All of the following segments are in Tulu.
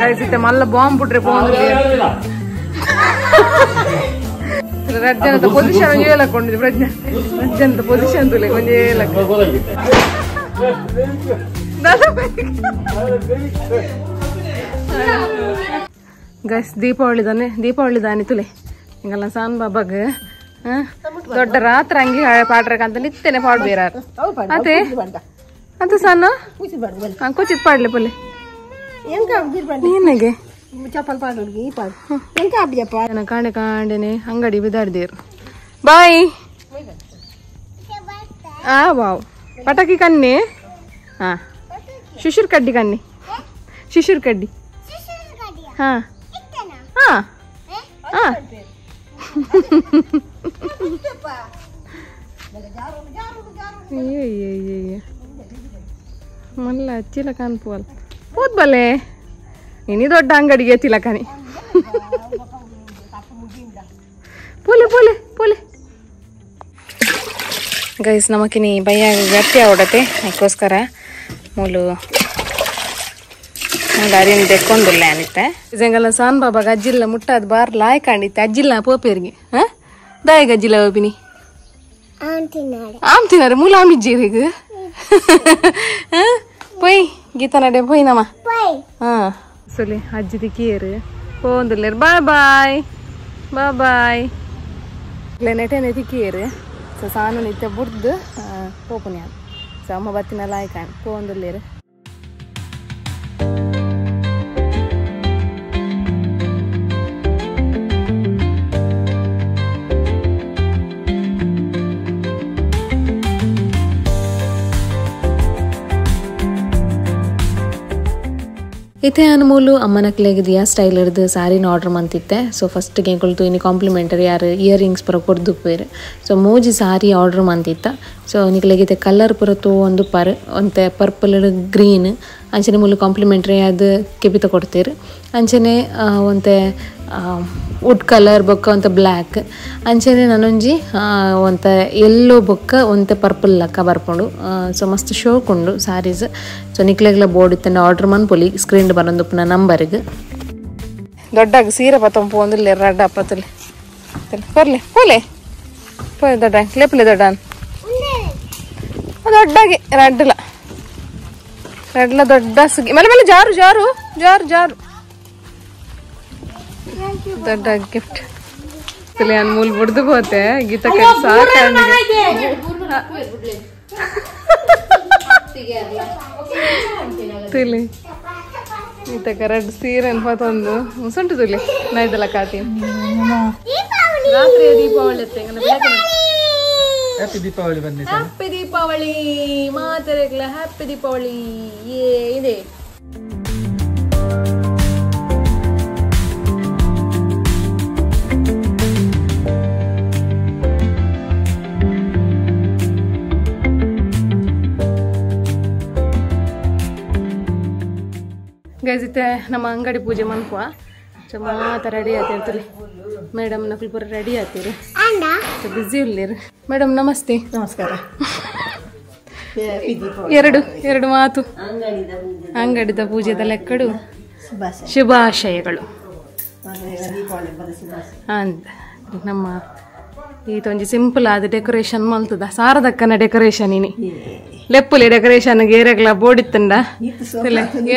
ಗೈಸ್ ಇತ್ತೆ ಮಲ್ಲ ಬಾಂಬ್ ಬಿಟ್ರೆ ಪೋಂದು ರಜ್ಜನದ ಪೊಸಿಷನ್ ಹೇಳಕೊಂಡಿದ್ದು ಪ್ರಜ್ಞಾ ರಜ್ಜನದ ಪೊಸಿಷನ್ ತುಲೆ ಕೊಂಚ ಹೇಳಕ್ಕೆ ಗೈಸ್ ದೀಪಾವಳಿ ತಾನೆ ದೀಪಾವಳಿ ದಾನಿ ತುಲೆ ಹಿಂಗಲ್ಲ ಸಾನ್ ಬಾಬಾಗ ದೊಡ್ಡ ರಾತ್ರಿ ಅಂಗಿ ಪಾಡ್ರಕಂತ ನಿತ್ಯನೆ ಪಾಡ್ಬೇರ ಅದೇ ಅದು ಸಣ್ಣ ಕುಚಿತ್ ಪಾಡ್ಲೆ ಪೊಲೆ ಏನಾಗೆ ಕಾಂಡೆ ಕಾಂಡೆನೆ ಅಂಗಡಿ ಬಿದಾಡ್ದೇರು ಬಾಯ್ ಆ ವಾವ್ ಪಟಾಕಿ ಕನ್ನಿ ಹಾ ಶಿಶಿರ್ ಕಡ್ಡಿ ಕನ್ನಿ ಶಿಶಿರ್ ಕಡ್ಡಿ ಹಾ ಹಾ ಹಾ ಮಲ್ಲ ಚಿಲಕ ಅನ್ಪುವಲ್ ಹೋದ್ ಬಲೆ ಇನಿ ದೊಡ್ಡ ಅಂಗಡಿಗೆ ತಿಲಕನಿ ಪೋಲೆ ಪೋಲೆ ಪೋಲೆ ಗೈಸ್ ನಮಕಿನಿ ಬಯ್ಯ ಗಟ್ಟಿ ಆವಡತೆ ಅದಕ್ಕೋಸ್ಕರ ಮೂಲು ಅರಿನ ದೆಕ್ಕೊಂದುಲ್ಲ ಅನಿತ್ತೆ ಇದಂಗಲ್ಲ ಸಾನ್ ಬಾಬಾಗ ಅಜ್ಜಿಲ್ಲ ಮುಟ್ಟಾದ ಬಾರ್ ಲಾಯ್ ಕಾಣಿತ್ತೆ ಅಜ್ಜಿಲ್ಲ ಪೋಪೇರಿಗೆ ಹಾ ದಾಯಗ ಅಜ್ಜಿಲ್ಲ ಹೋಪಿನಿ ಆಮ್ ತಿನ್ನಾರೆ ಮೂಲ ಆಮಿಜ್ಜೀರಿಗ ಪೊಯ್ ಗೀತಾ ನಡೆ ಪೊಯ್ ನಮ್ಮ ಹಾ ಸೊಲಿ ಅಜ್ಜಿದಿ ಕೇರು ಪೋಂದುಲ್ಲೇರು ಬಾಯ್ ಬಾಯ್ ಬಾಯ್ ಬಾಯ್ ನೆಟೆನೆ ತಿಕ್ಕಿಯರು ಸೊ ಸಾನು ನಿತ್ಯ ಬುಡ್ದು ಪೋಪುನ್ಯಾನ್ ಸೊ ಅಮ್ಮ ಬತ್ತಿನ ಲಾಯ್ಕಾನ್ ಪೋಂದುಲ್ಲೇರು ಇತ್ತೆ ಅನುಮೂಲು ಅಮ್ಮನಕ್ಲೆಗ್ ದಿಯಾ ಸ್ಟೈಲ್ ಇರ್ದು ಸಾರಿನ ಆರ್ಡರ್ ಮಂತಿತ್ತೆ. ಸೊ ಫಸ್ಟ್ಗೆ ಎಂಕುಲು ತೂಯಿನಿ ಕಾಂಪ್ಲಿಮೆಂಟರಿ ಯಾರು ಇಯರಿಂಗ್ಸ್ ಪೂರ ಕೊರ್ದು ಪೋಯೆರ್. ಸೊ ಮೂಜಿ ಸಾರಿ ಆರ್ಡರ್ ಮಂತಿತ್ತ. ಸೊ ನಿಕ್ಲೆಗ್ ಇತ್ತೆ ಕಲರ್ ಪೂರ ತೂವೊಂದು ಪರ್ ಒಂತೆ ಪರ್ಪಲ್ ಗ್ರೀನ್ ಅಂಚನೆ ಮೂಲು ಕಾಂಪ್ಲಿಮೆಂಟರಿ ಆದ್ ಕೆಬಿತ ಕೊಡ್ತೇರು. ಅಂಚನೆ ಒಂತೆ ವುಡ್ ಕಲರ್ ಬೊಕ್ಕ ಒಂತೆ ಬ್ಲ್ಯಾಕ್ ಅಂಚನೆ ನನೊಂಜಿ ಒಂತೆ ಎಲ್ಲೋ ಬೊಕ್ಕ ಒಂತೆ ಪರ್ಪಲ್ ಲಕ್ಕ ಬರ್ಪುಂಡು. ಸೊ ಮಸ್ತ್ ಶೋಕ್ ಉಂಡು ಸಾರೀಸ್. ಸೊ ನಿಕ್ಲೆಗ್ಲ ಬೋರ್ಡ್ ಇತ್ತಂಡ ಆರ್ಡರ್ ಮನ್ಪೊಲಿ ಸ್ಕ್ರೀನ್ ಬರೊಂದುಪ್ಪುನ ನಂಬರ್ಗ್. ದೊಡ್ಡಾಗ ಸೀರೆ ಪತ್ತೊಂಪು ಒಂದುಲ್ಲೆರ್ ರಡ್ಡ ಅಪ್ಪತ್ತುಲೆ ಕೊರ್ಲೆ ಪೋಲೆ ಪೋಯ್ ದೊಡ್ಡ ಲೆಪ್ಪುಲೆ ದೊಡ್ಡ ದೊಡ್ಡಾಗಿ ರಡ್ಡಲ ರಡ್ಲ ದೊಡ್ಡ ಸುಗಿ ಮೇಲೆ ಮೇಲೆ ಜಾರು ಜಾರು ಜಾರು ಜಾರು ದೊಡ್ಡ ಗಿಫ್ಟ್ ಮೂಲ್ ಬುಡ್ದು ಹೋತೆ ಗೀತಾ ತುಲಿ ಗೀತಕ್ಕ ರಡ್ಡ್ ಸೀರೆ ಪತೊಂದು ಮುಸುಂಟು ತುಲಿ ನೈದಲ ಕಾತಿ ರಾತ್ರಿ ದೀಪಾವಳಿ ಹ್ಯಾಪಿ ದೀಪಾವಳಿ ಬನ್ನಿ ಹ್ಯಾಪಿ ದೀಪಾವಳಿ ಮಾತರೆಗ್ಲ ಹ್ಯಾಪಿ ದೀಪಾವಳಿ ಏ ಇದೆ. ಗೈಸ್ ಇತ್ತೆ ನಮ್ಮ ಅಂಗಡಿ ಪೂಜೆ ಮನ್ಪುವ. ಸೊ ಮಾತ ರೆಡಿ ಆತಿರ್ತಲೆ ಮೇಡಮ್ ನಕುಲ್ ಪೂರ ರೆಡಿ ಆತೀರಿ ಬ್ಯುಸಿ ಉಳ್ಳೇರು. ಮೇಡಮ್ ನಮಸ್ತೆ. ನಮಸ್ಕಾರ. ಎರಡು ಎರಡು ಮಾತು ಅಂಗಡಿದ ಪೂಜೆದ ಲೆಕ್ಕಡು ಶುಭಾಶಯಗಳು ಅಂತ. ನಮ್ಮ ಈತೊಂಜಿ ಸಿಂಪಲ್ ಆದ ಡೆಕೋರೇಷನ್ ಮಲ್ತದ ಸಾರದಕ್ಕನ ಡೆಕೋರೇಷನ್ ಇನಿ ಲೆಪ್ಪುಲೆ ಡೆಕೋರೇಷನ್ ಗೇರೆಗ್ಲ ಬೋಡಿತ್ತಂಡ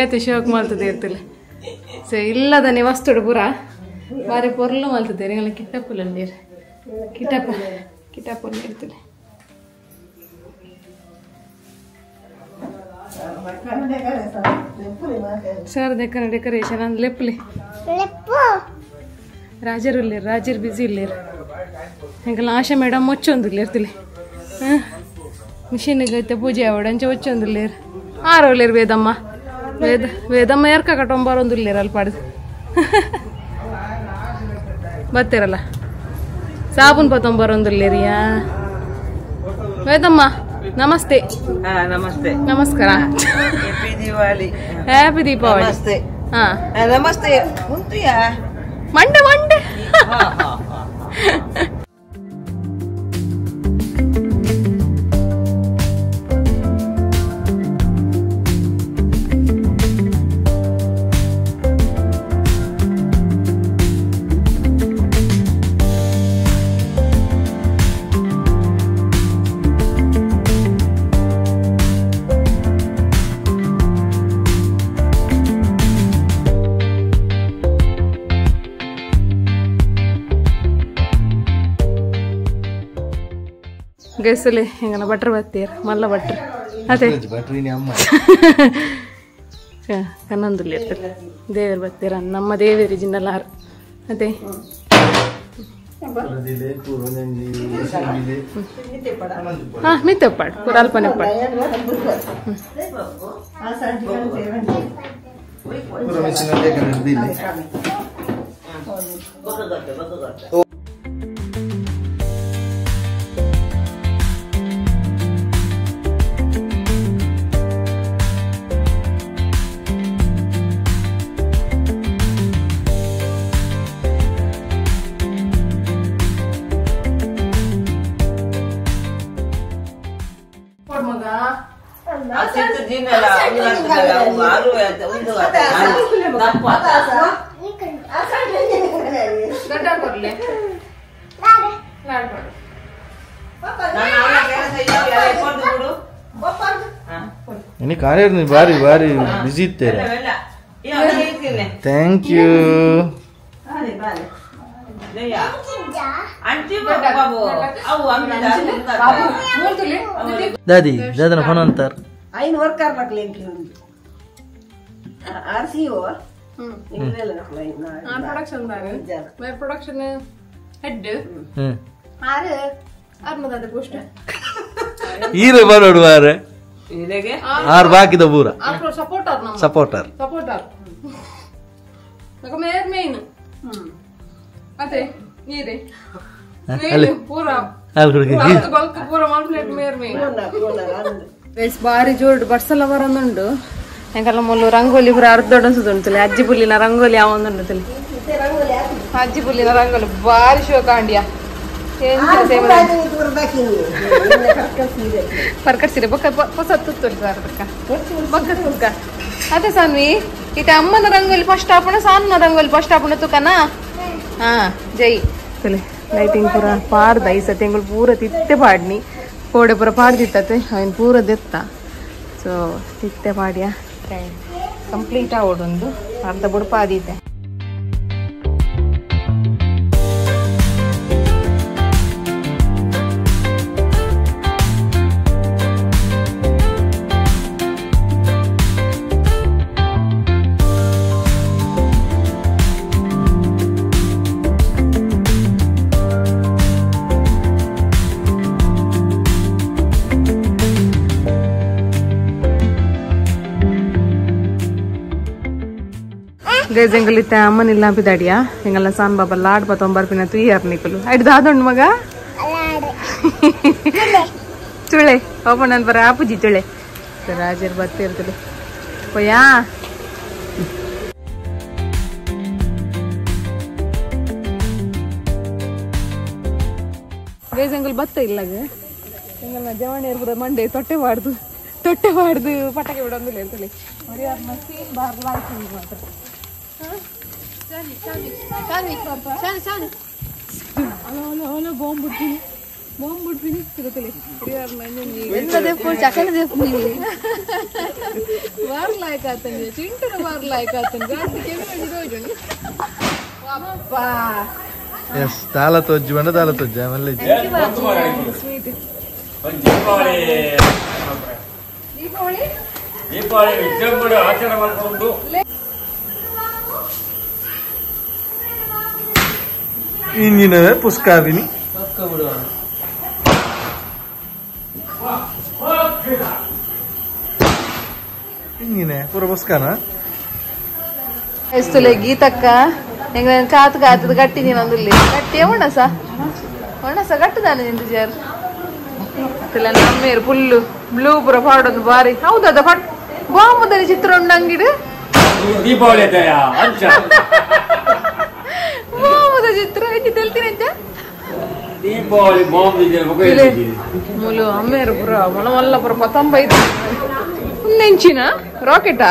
ಏತು ಶೋಕ್ ಮಲ್ತದೆ ಇರ್ತಲೆ. ಸೊ ಇಲ್ಲದನೆ ವಸ್ತುಡು ಪೂರ ಬಾರಿ ಪೊರ್ಲು ಮಲ್ತದೆ ಎಂಗಲ ಕಿಟ್ಟಪ್ಪುಲ ನೀರು ಕಿಟಪ್ಪ ಕಿಟಪ್ಪುಲ ಇರ್ತಲೆ. ಶಾರದಕ್ಕನ ಡೆಕೋರೇಷನ್ ಅಂದ್ ಲೆಪ್ಪುಲೆ ರಾಜರು ಉಲ್ಲೇರು ರಾಜರು ಬಿಸಿ ಉಲ್ಲೇರು ಎಂಕಲ್ನ ಆಶಾ ಮೇಡಮ್ ಮೊಚ್ಚೊಂದುಲ್ಲೇರ್ತಿಲೆ ಮಿಷಿನ್ ಐತೆ ಪೂಜೆ ಆವಡ್ ಅಂಚೆ ಒಚ್ಚೊಂದುಲ್ಲೇರು ಆರು ಉಲ್ಲೇರು ವೇದಮ್ಮ ವೇದ ವೇದಮ್ಮ ಯಾರ್ಕ ಕಟೊಂಬಾರೊಂದುಲ್ಲೇರು ಅಲ್ಪಾಡ್ದು ಬತ್ತೀರಲ್ಲ ಸಾಬೂನ್ ಪತ್ತೊಂಬರೊಂದುಲ್ಲೇರಿಯಾ ವೇದಮ್ಮ ನಮಸ್ತೆ. ನಮಸ್ತೆ ನಮಸ್ಕಾರ. ಹ್ಯಾಪಿ ದೀಪಾವಳಿ. ಹ್ಯಾಪಿ ದೀಪಾವಳಿ. ನಮಸ್ತೆ. ನಮಸ್ತೆ. ಉಂಟುಯಾ ಮಂಡೆ ಮಂಡೆ. ಗೈಸಲೆ ಹೆಂಗನ ಬಟ್ರ್ ಬತ್ತೀರ್ ಮಲ್ಲ ಬಟ್ರ್ ಅದೇ ಕನ್ನೊಂದುಲ್ಲಿ ಇರ್ತಾರೆ ದೇವರು ಬತ್ತೀರ ನಮ್ಮ ದೇವೇರಿ ಜಿನ್ನಲಾರು ಅದೇ ಹಾ ಮಿತ್ತಪ್ಪಾಡು ಪೂರ ಅಲ್ಪನೆಪ್ಪಾಡು ಬಾರಿ ಬಾರಿ ಬಿಸಿ ಇತ್ತೇರ. Thank you. ದಾದಿ ದಾದನ ಫೋನ್ ಅಂತಾರ ಐನ್ ವರ್ಕರ್ ಆರ್ ಸಿ ಓ ಪ್ರೊಡಕ್ಷನ್ ಪ್ರೊಡಕ್ಷನ್ ಹೆಡ್ ಆರ್ ಆರ್ ಪೋಸ್ಟ್ ಈರೆ ಬರೋಡು ಆರೆ ಆರ್ ಬಾಕಿದ ಪೂರ ಸಪೋರ್ಟರ್ ಸಪೋರ್ಟರ್ ಸಪೋರ್ಟರ್ ಮೇರ್ ಮೇನ್ ಅದೇ ನೀರೇ ಪೂರ ಪೂರ ಮೇರ್ ಮೇನ್ ಬಾರಿ ಜೋರು ಬರ್ಸಲ ಬರೊಂದುಂಡು ಎಂಕಲ್ಲ ಮುಲ್ಲು ರಂಗೋಲಿ ಪೂರ ಅರ್ಧೊಡಸುದುಂಟುಲೆ ಅಜ್ಜಿ ಪುಲ್ಲಿನ ರಂಗೋಲಿ ಆವೊಂದುಂಡು ಅಜ್ಜಿ ಪುಲ್ಲಿನ ರಂಗೋಲಿ ಬಾರಿ ಶೋಕ ಅಂಡಿಯ ಪರ್ಕಟ್ ಸೀರೆ ಬೊಕ್ಕ ಹೊಸ ತುತ್ತುಂಟು ಸರ್ ಬೊಕ್ಕ ಬೊಕ್ಕ ತುಕ್ಕ ಅದೇ ಸಾನ್ವಿ ಇತ್ತೆ ಅಮ್ಮನ ರಂಗೋಲಿ ಫಸ್ಟ್ ಆಪುಣ ಸಾನ್ನ ರಂಗೋಲಿ ಫಸ್ಟ್ ಆಪುಣ ತುಕನಾ ಹಾ ಜೈ ಲೈಟಿಂಗ್ ಪೂರ ಪಾಡ್ದ ಈ ಸತಿ ಎಂಗುಲು ಪೂರ ತಿತ್ತೆ ಪಾಡ್ನಿ ಕೋಡೆ ಪೂರ ಪಾಡ್ದಿತ್ತತೆ ಅವನ್ ಪೂರ ದೆತ್ತ ಸೊ ತಿತ್ತೆ ಪಾಡ್ಯ ಕಂಪ್ಲೀಟ್ ಆವೊಡೊಂದು ಅರ್ಧ ಬುಡ್ಪಾದೀತೆ ಗೈಸ್ ಎಂಗಲಿತ್ತ ಅಮ್ಮನಿಲ್ಲ ಪಿದಾಡಿಯ ಎಂಗಲ್ಲ ಸಾನ್ ಬಾಬಾ ಲಾಡ್ ಪತ್ತೊಂಬರ್ಪಿನ ತುಯ್ಯಾರ್ ನಿಕುಲು ಐಡ್ ದಾದುಂಡು ಮಗ ಚುಳೆ ಓಪನ್ ನನ್ ಬರ ಆಪುಜಿ ಚುಳೆ ರಾಜರ್ ಬತ್ತಿರ್ತದೆ ಪೊಯ್ಯಾ ಗೈಸ್ ಎಂಗಲ್ ಬತ್ತ ಇಲ್ಲಾಗ ಎಂಗಲ್ನ ಜವಣಿಯರ್ ಪೂರ ಮಂಡೆ ತೊಟ್ಟೆ ಬಾಡ್ದು ತೊಟ್ಟೆ ಬಾಡ್ದು ಪಟಾಕಿ ಬಿಡೊಂದಿಲ್ಲ ಇರ್ತದೆ ಸೀನ್ ಬಾರ್ಲಾಯ್ತು ಮಾತ್ರ ತಾಲ ತೊಜ್ಜು ಬಂಡ ತಾಲ ತೊಜ್ಜು ಆಮೇಲೆ ದೀಪಾವಳಿ ವಿಜೃಂಭಣೆ ಆಚರಣೆ ಮಾಡಿಕೊಂಡು ಇಂಜಿನ ಪುಸ್ಕಾವಿನಿ ಇಂಜಿನ ಪೂರ ಪುಸ್ಕಾನ ಎಸ್ತುಲೆ ಗೀತಕ್ಕ ಹೆಂಗ ಕಾತು ಕಾತದ ಗಟ್ಟಿ ನೀನೊಂದುಲ್ಲಿ ಗಟ್ಟಿ ಒಣಸ ಒಣಸ ಗಟ್ಟದಾನೆ ನಿಂದು ಜಾರ್ ನಮ್ಮೇರು ಫುಲ್ಲು ಬ್ಲೂ ಪೂರ ಪಾಡೊಂದು ಬಾರಿ ಹೌದದ ಫಟ್ ಬಾಂಬುದಲ್ಲಿ ಚಿತ್ರ ಉಂಡು ಅಂಗಿಡು ದೀಪಾವಳಿ ಬಾಂಬುದ ಚಿತ್ರ ತೆಲ್ತೀನಿ ಅಂಚ ದೀಪಾವಳಿ ಬಾಂಬ್ ಮುಲು ಅಮ್ಮೇರು ಪುರ ಮೊಲ ಮಲ್ಲ ಪುರ ಪತಂಬೈದು ನೆಂಚಿನ ರಾಕೆಟಾ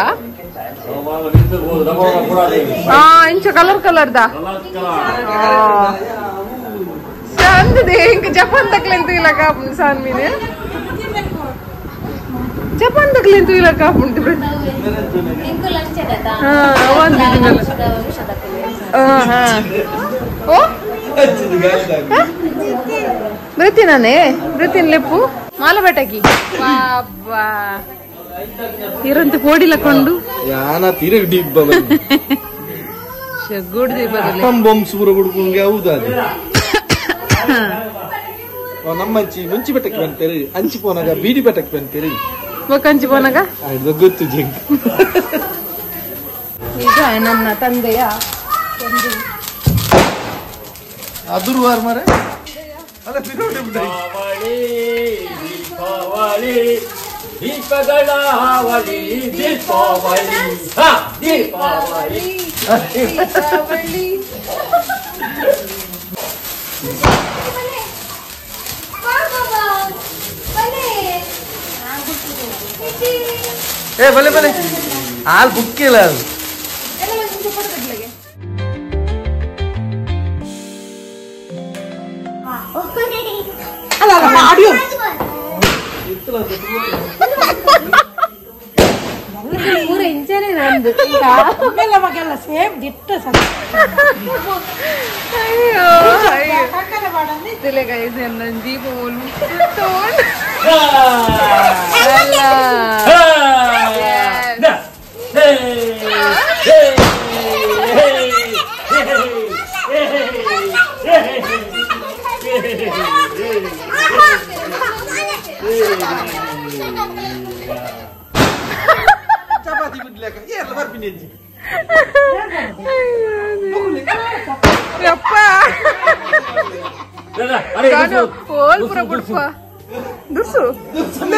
ಹಾ ಇಂಚ ಕಲರ್ ಕಲರ್ ದಾ ಚಂದದೆ ಇಂಕ ಜಪಾನ್ ತಕ್ಲೆಂತ ಇಲ್ಲ ಕಾಪುಂಡು ಸಾನ್ ಮೀನು ಜಪಾನ್ ತಕ್ಲೆಂತ ಇಲ್ಲ ಕಾಪುಂಡು ಓ ಬೃತಿನಾನೇ ಬೃತಿನ್ ಲೆಪ್ಪು ಮಾಲ ಬಟಕಿ ಬಾಬಾ ಇರಂತ ಪೋಡಿಲಕೊಂಡು ಯಾನ ತೀರ ಡಿಬ್ಬ ಗುಡ್ ದೀಪದಲ್ಲಿ ಬಾಂಬ್ಸ್ ಪೂರ ಗುಡ್ಕುಂಗೆ ಹೌದು ಅದು ನಮ್ಮ ಅಂಚಿ ಮುಂಚಿ ಬೆಟ್ಟಕ್ಕೆ ಬಂತೇರಿ ಅಂಚಿ ಪೋನಾಗ ಬೀಡಿ ಬೆಟ್ಟಕ್ಕೆ ಬಂತೇರಿ ಬೊಕ್ಕಂಚಿ ಪೋನಾಗ ಅದು ಗೊತ್ತು ಜಿಂಕ್. ಈಗ ನನ್ನ ತಂದೆಯ ಒಂದು ಅದುರು ವಾರ ಮಾರೆ ಅಲ್ಲ ಪಿರೋಡಿ ದೀಪಾವಳಿ ದೀಪಾವಳಿ ದೀಪಗಳ ಹಾವಳಿ ದೀಪಾವಳಿ ಹಾ ದೀಪಾವಳಿ ದೀಪಾವಳಿ. ಏ ಬಲೆ ಬಲೆ ಹಾಲು ಬುಕ್ಕಿಲ್ಲ ಅದು. ಅಯ್ಯೋ ಅಯ್ಯೋ ಗೈಸ್ ನನ್ನ ದೀಪ ಅಲ್ಲ. ಚಪಾತಿ ಬಿಡ್ಲಾಕ ಎಲ್ಲ ಬರ್ತೀನಿ ಅಜ್ಜಿ. ಯಪ್ಪ ಹೋಲ್ ಪುರ ಬಿಡ್ಪ ದುರ್ಸು ದುರ್ಸು.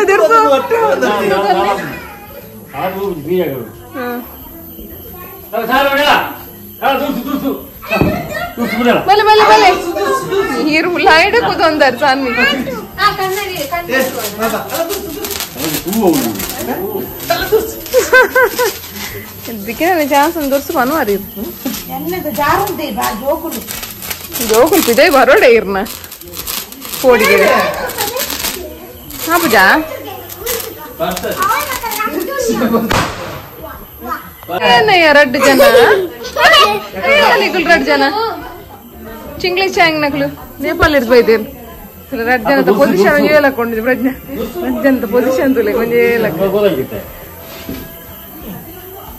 ಬಲೆ ಬಲೆ ಬಲೆ ನೀರು ಲೈಡ್ ಕೂತೊಂದಾರ ಸಾನ್ವಿ. ಇದಕ್ಕೆ ನನಗೆ ಚಾನ್ಸ್ ಒಂದು ದುರ್ಸು ಅನ್ವಾರಿ ಜೋಕುಲು ಪಿದೈ ಬರೋಡೆ ಇರ್ನ ಕೋಡಿಗೆ ಹಾ ಪೂಜಾ ಏನಯ್ಯ ರಡ್ಡು ಜನ ನಿಕುಲ್ ರಡ್ಡು ಜನ ಚಿಂಗ್ಲಿ ಚಾಂಗ್ ನಕಲು ನೇಪಾಲ್ ಇರ್ಬೈದೇನು ರಡ್ಡು ಜನದ ಪೊಸಿಷನ್ ಹೇಳಕೊಂಡಿದ್ದು ಪ್ರಜ್ಞಾ ರಡ್ಡು ಜನದ ಪೊಸಿಷನ್ ತುಲೆ ಕೊಂಚ ಹೇಳಕ್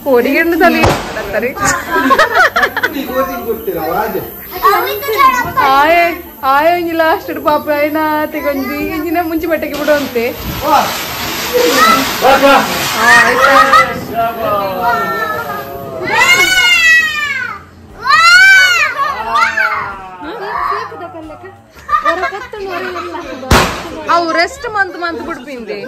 ಕೋಡಿಗೆಣ್ಣು ತಲೆ ಆಯೆ ಆಯೆ ಒಂಜಿ ಲಾಸ್ಟ್ ಪಾಪ ಆಯ್ನ ತೆಗೊಂಜಿ ಇಂಜಿನ ಮುಂಚೆ ಬಟ್ಟೆಗೆ ಬಿಡುವಂತೆ. ಅವು rest month month ಬಿಡ್ಪಿಂದೆ.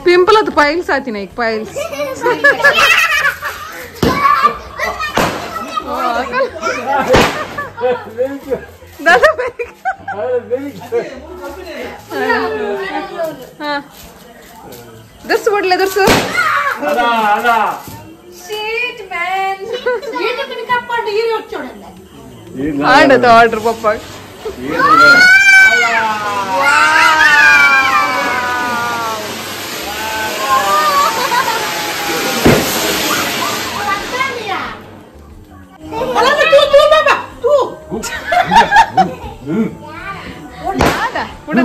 ಪಿಂಪಲ್ ಅದು ಪೈಲ್ಸ್ ಆತಿನ ಈಗ ಪೈಲ್ಸ್. ದುರ್ಸು ಬಿಡ್ಲೆ ದುರ್ಸು. ಆಡದ ಆರ್ಡರ್ ಪಪ್ಪ.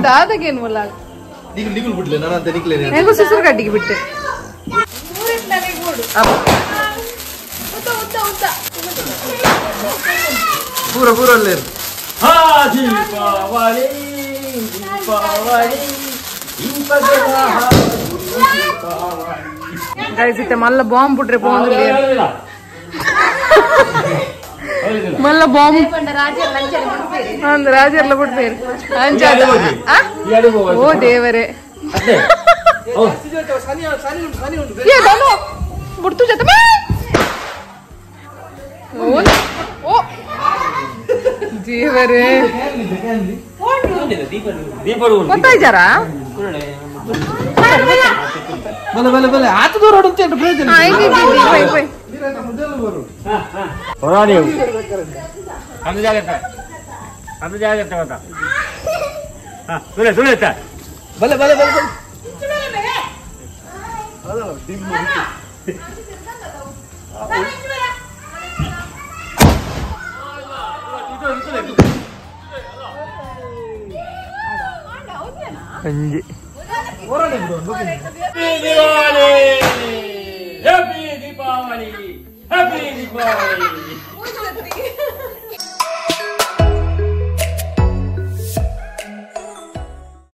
ದಾದಾಗೇನು ಮುಲ್ಲ ಸುಸುರು ಗಡ್ಡಿಗೆ ಬಿಟ್ಟೆ. ಪೂರ ಪೂರ ಅಲ್ಲೇ ದೀಪಾವಳಿ ದೀಪಾವಳಿ ಗೈಸ್ ಇತ್ತೆ ಮಲ್ಲ ಬಾಂಬ್ ಬಿಟ್ರೆ ಬಾಂಬ್ ಮಲ್ಲ ಬಾಂಬ್ ಅಂದ್ ರಾಜರ್ಲ ಬಿಡ್ಬೇರು ಅಂಜಾದ. ಓ ದೇವರೇ ಬಿಡ್ತು ಜೊತೆ ಓ ದೇವರೇ ಗೊತ್ತಾಯ್ತಾರಾ? ಬಲೆ ಬಲೆ ಬಲೆ ಆತ ದೂರ ಪ್ರಯೋಜನ. ಬಲೆ ಬಲೆ ಬಲೆ ಬಲೆ. ಅಂಜಿ Happy Diwali! Happy Deepavali! Happy Deepavali!